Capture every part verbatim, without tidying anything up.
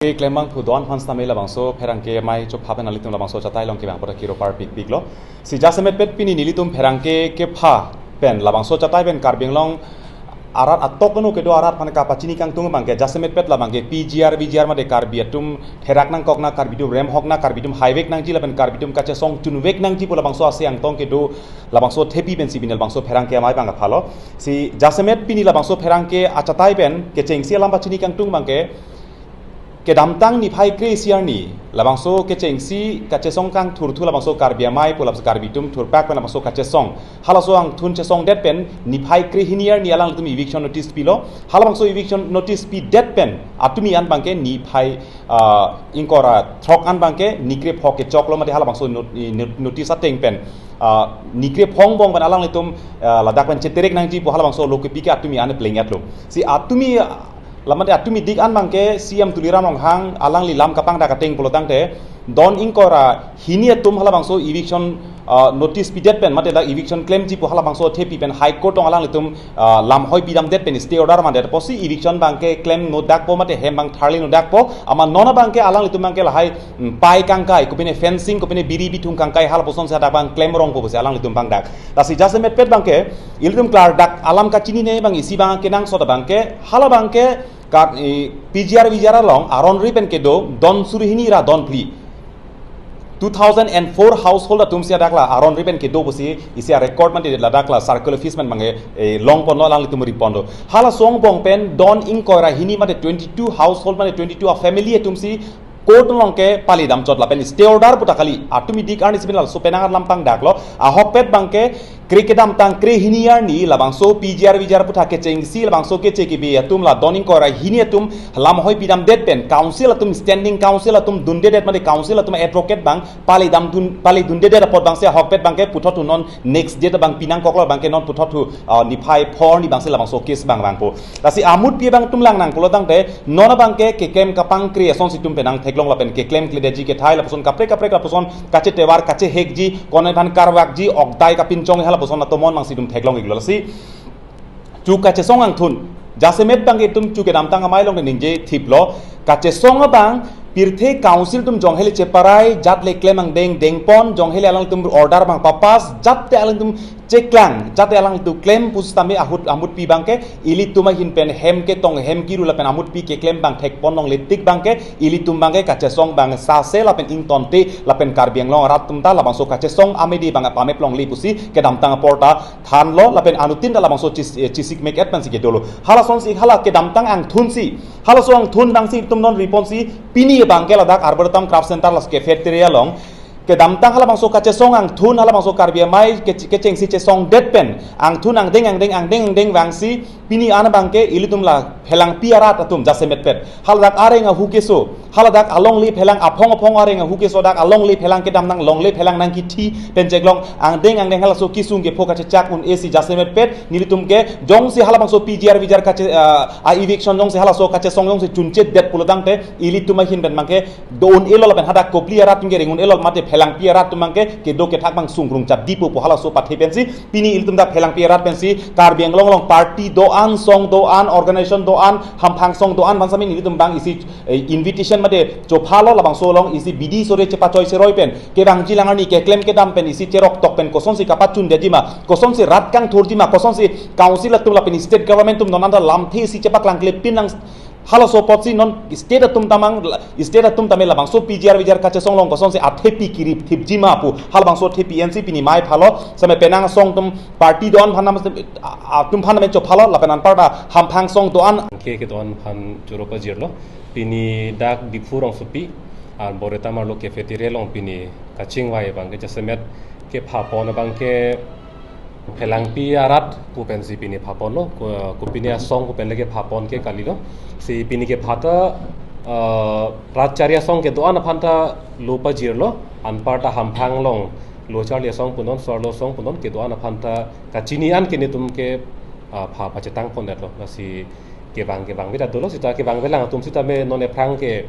Ke klembang phu do-an aphan sitame labangso pherangke amei chopha pen nanglitum labangso achatai along kevang apot akiro parpikpiklo. Si jasemet pet pini nelitum pherangke kepha pen labangso achatai pen Karbi Anglong arat atok ano kedo arat aphan kapachini kangtung abangke jasemet pet labangke P G R V G R mate Karbi atum therak nangkok na, Karbi atum remhok na, Karbi atum haivek nangji lapen Karbi atum kachesong chunvek nangji pu labangso ase angtong kedo labangso athepi pensi pini labangso pherangke amei abang kaphalo. Si jasemet pini labangso pherangke achatai pen kechengsi alam pachini kangtung abangke kedamtang niphai kre-isi arni labangso kechengsi kachesong kangthurthu labangso Karbi amei pu labangso Karbi atum thurpak pen labangso kachesong halaso angthun chesongdet pen niphai kre-hini arni alanglitum eviction notice pilo. Halabangso eviction notice pidet pen atumi an abangke niphai, ah, ingkoi ra throk an abangke ni krephok kechoklo mate halabangso not-, i not-, notice ateng pen, ah, ni krephongbong pen alanglitum, ah, ladak pen cheterek nangji pu halabangso lo kepi ke atumi an pleng-etlo. Si atumi, ah, lamate atumi dik an abangke C M Tuliram Ronghang alangli lam kapangdak ateng pulotangte don ingkoi ra hini atum halabangso eviction, ah, notice pidet pen mate dak eviction klemji pu halabangso athepi pen High Court along alanglitum, ah, lam hoi pidamdet pen stay order mandet apotsi eviction abangke klem nodakpo mate hem abang tharli nodakpo, amat non abangke alanglitum abangke lahai, mm, pai kangkai, kopine fencing, kopine biri bithung kangkai halapusonsi hadak abang klem rongpo pusi alanglitum pangdak. Lasi jasemet pet abangke ilitum klardak alam kachinine abang isi abang kenangsot abangke halabangke Kar-, i, P G R V G R along aron ri pen kedo don suri hini ra don phli. Two thousand and four household atumsi hadak la aron ri pen kedo pusi isi a-record mate ladak la circle office pen abangke, eh, longponlo alanglitum riponlo. Halaso angbong pen don ingkoi ra hini mate twenty-two household mate twenty-two a-family atumsi court along ke pali damchot lapen stay order puta kali. Atumi dik arni si pini laso penang alam pangdaklo. Ahokpet abangke kre kedamtang kre-hini arni labangso P G R V G R aphuthak kechengsi labangso keche kebi atum la don ingkoi ra hini atum lam hoi pidamdet pen council atum, standing council atum dundedet mate council atum advocate abang pali damdun, pali dundedet apot abangsi ahokpet abangke puthot thu non next date abang pinangkoklo abangke non puthot thu, ah, niphai phor ni abangsi labangso case abang vangpo. Lasi amutpi abang atum lang nang pulotangte non abangke keklem kapangkre asonsi atum penang theklong lapen keklem kledetji kethai lapuson kaprek kaprek lapuson kachetevar kachehekji, konai aphan karvakji, okdai kapinchong halapuson atomon abangsi atum theklong-iklo. Lasi chu kachesong angthun jasemet abangke itum chu kedamtang amei along ningje thiplo, kachesong abang pirthe council atum jong hele cheparai, jat le klem angdeng dengpon, jong hele alangtum order abang papass, jat te alangtum cheklang, jat te alangtum klem pusitame ahut amutpi abangke ilitum ahin pen hem ketong hem kiru lapen amutpi keklem abang thekpon longle tik abangke ilitum abangke kachesong abang sase lapen ingtonte lapen Karbi Anglong arat atum ta labangso kachesong amedi abang pamep longle pusi kedamtang apor ta thanlo lapen anuttin ta labangso chis-, eh, chisik mek-et pensi kedolo. Halasonsi hala kedamtang angthunsi, halaso angthun abangsi itum non riponsi pini abangke ladak Arboretum Craft Center laso cafeteria along kedamtang halabangso kachesong angthun halabangso Karbi amei kech-, kechengsi chesongdet pen angthun angdeng angdeng angdeng angdeng vangsi pini an abangke ilitum la phelangpi arat atum jasemet pet haladak areng ahu keso, haladak alongle phelang aphong aphong areng ahu keso dak alongle phelang kedam nang longle phelang nangkithi pen cheklong angdeng angdeng halaso kisung kepho kachechak un-esi jasemet pet nelitum ke jongsi halabangso P G R V G R kache, ah, a-eviction jongsi halaso kachesong jongsi chunchetdet pulotangte ilitum ahin pen abangke do-un-elo lapen hadak kopli arat atum ke ring-un-elo mate phelangpi arat atum abangke kedo kethak abang sungrung chadipo pu halaso pathe pensi pini ilitum dak phelangpi arat pensi Karbi Anglong along party do-an, song do-an, organization do-an, hamphang song do-an aphan sitame nelitum abang isi, eh, invitation mate chophalo labangso along isi bidi sore chepachoi seroi pen kevangji lang arni keklem kedam pen isi cherok tok pen kosonsi kapachundetji ma, kosonsi rat kangthurji ma, kosonsi council atum lapen state government atum non anta lamthe isi chepaklangklepin nang halaso apotsi non state atum tamang, state atum tame labangso P G R V G R kachesong along kosonsi athepi kirip thipji ma pu halabangso athepi ensi pini amei phalo sitame penang asong atum party do-an aphan nam atum aphan nam chophalo lapen anparta hamphang song do-an ke kedo-an aphan choro pajirlo. Pini dak Diphu rongsopi Arboretum arlo cafeteria along pini kachingvai abangke jasemet kephapon abangke phelangpi arat pu pensi pini phaponlo, ko, kopine asong pu pen le kephapon ke kalilo. Si pini kepha ta, eh, rat chari asong kedo-an aphan ta lo pajirlo, anparta hamphang along lo charli asong punon, so-arlo asong punon, kedo-an aphan ta kachini an ke netum ke, ah, pha pachetangpondetlo. Lasi kevang kevangve ta dolo sita kevangve lang atum sitame non ephrang ke,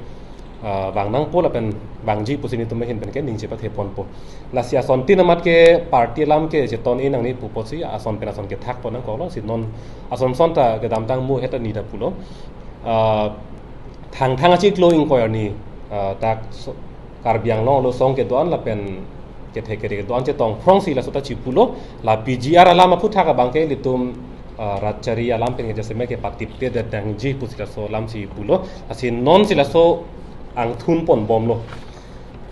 ah, vang nangpo lapen vangji pusi netum ahin pen ke ningje patheponpo. Lasi asontin amat ke party alam ke cheton-e nangne pu apotsi ason pen ason kethakpon nangkoklo si non ason son ta kedamtang mo heta ni ta pulo. Ah, Thangthang achiklo ingkoi arni, ah, dak so-, Karbi Anglong along song kedo-an lapen kethe kere kedo-an chetongphrong si laso ta chipulo. La P G R alam aphuthak abang ke ilitum, ah, rat chari alam pen ke jasemet ke patiptedet nangji pusi laso alam si pulo. Lasi non si laso angthun ponbomlo.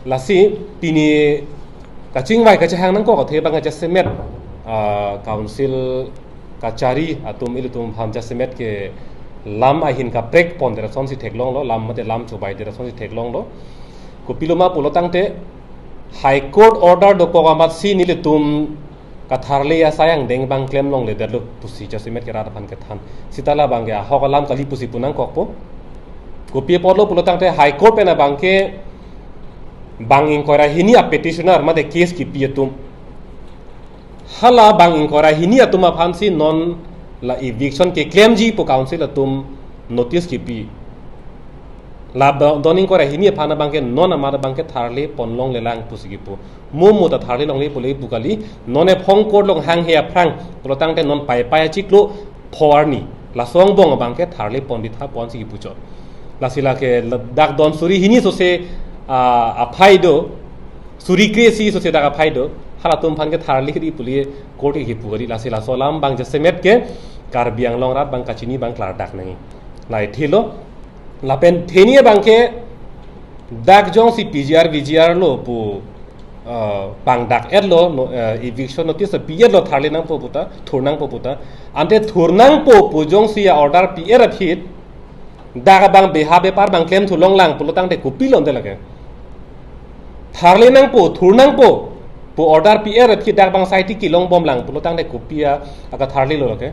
Lasi pini kachingvai kachehang nangkok athe abang jasemet, ah, council kachari atum ilitum aphan jasemet ke lam ahin kaprek pondet asonsi theklonglo, lam mate lam chobaidet asonsi theklonglo. Kopiloma pulo tangte High Court order dokok amatsi nelitum katharli asai angdeng abang klem longledetlo pusi jasemet ke rat aphan kethan. Seta labang ke ahok alam kali pusi pu nangkokpo. Kopi apotlo pulo tangte High Court pen abang ke bang ingkoi ra hini apetitioner mate case kipi atum. Hala bang ingkoi ra hini atum aphansi non la eviction keklemji pu council atum notice kipi. La ba-, don ingkoi ra hini aphan abang ke non amat abang ke tharli ponlonglelang pusi kipu. Mo mo ta tharli longle pule pu kali, non ephong court along hanghe aphrang pulo tangte non Paipai achiklo pho arni laso angbong abang ke tharli pon ditha ponsi kipuchot. Lasi lake ladak don suri hini sose, ah, aphai do, suri kre-isi sose dak aphai do, halatum aphan ke tharli kri pule court ke kipu kali. Lasi laso alam abang jasemet ke Karbi Anglong arat abang kachini abang klardak nangji. Lahai thilo, lapen theni abang ke dak jongsi P G R V G R lo pu, ah, pangdak-etlo, no, ah, eviction notice pi-etlo tharli nangpo puta, thur nangpo puta. Ante thur nangpo pu jongsi a-order pi-et aphi, dak abang beha bepar abang klemthu longlang pulo tangte kopilo ante lake. Tharli nangpo, thur nangpo pu order pi-et aphi dak abang sai tiki longbomlang pulo tangte kopi a, akatharlilo lake.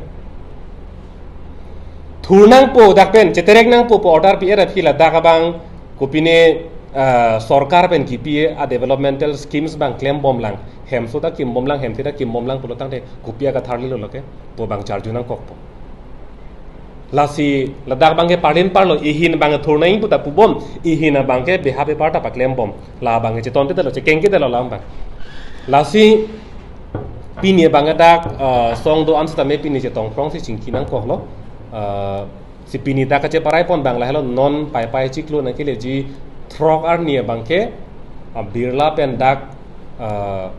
Thur nangpo dak pen cheterek nangpo pu order pi-et aphi ladak abang kopine, ah, sorkar pen kipi a-developmental schemes abang klembomlang. Hemso ta kimbomlang, hemthe ta kimbomlang pulo tangte kopi akatharlilo lake. Pu abang charju nangkokpo. Lasi ladak abang ke parlin parlo, ihin abang thur nang puta pubom, ihin abang ke beha bepar ta paklembom. La abang ke chetonte telo, chekengketelo alam abang. Lasi pini abang ke dak, eh, song do-an sitame pini chetongphrong si chingki nangkoklo. Eh, si pini dak kacheparai pon abang lahelo non Paipai achiklo nangkeleji throk arni abang ke, ah, Birla pen dak, ah,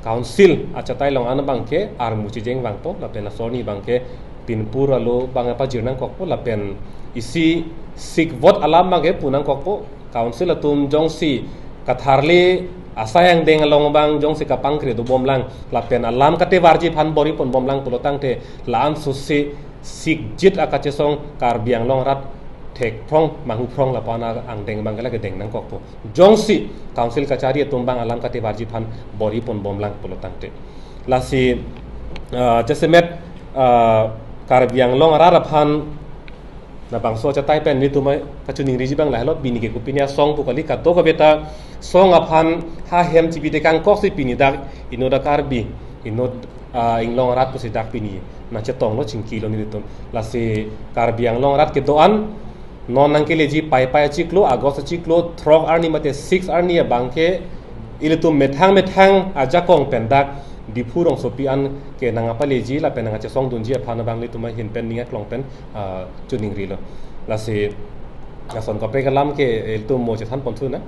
council achatai along an abang ke armu chejeng vangpo, lapen laso arni abang ke pinpur alo abang pajir nangkokpo, lapen isi sikvot alam abang ke pu nangkokpo, council atum jongsi katharli asai angdeng along abang jongsi kapangkre dobomlang, lapen alam katevarji aphan bor-i ponbomlang pulo tangte la-an sose sikjit akachesong Karbi Anglong arat thekphrong manghuphrong lapu-an angdeng abang ke lake deng nangkokpo. Jongsi council kachari atum abang alam katevarji aphan bor-i ponbomlang pulo tangte. Lasi, ah, jasemet, ah, Karbi Anglong arat aphan labangso achatai pen nelitum kachiningriji abang lahelo, pini ke kopine asong pu kali, kadokave ta song aphan ha hem chibi tekangkok si pini dak inut a-Karbi, inut, ah, inglong arat pusi dak pini nangchetonglo, chingkilo nelitum. Lasi Karbi Anglong arat kedo-an non nangkeleji Paipai achiklo, August achiklo throk arni mate six arni abang ke ilitum methang methang ajakong pen dak Diphu rongsopi an ke nangpaleji lapen nangchesongdunji aphan abang nelitum ahin pen ning aklong pen, ah, chiningrilo. Lasi lason kaprek alam ke ilitum mo chethan ponthu na.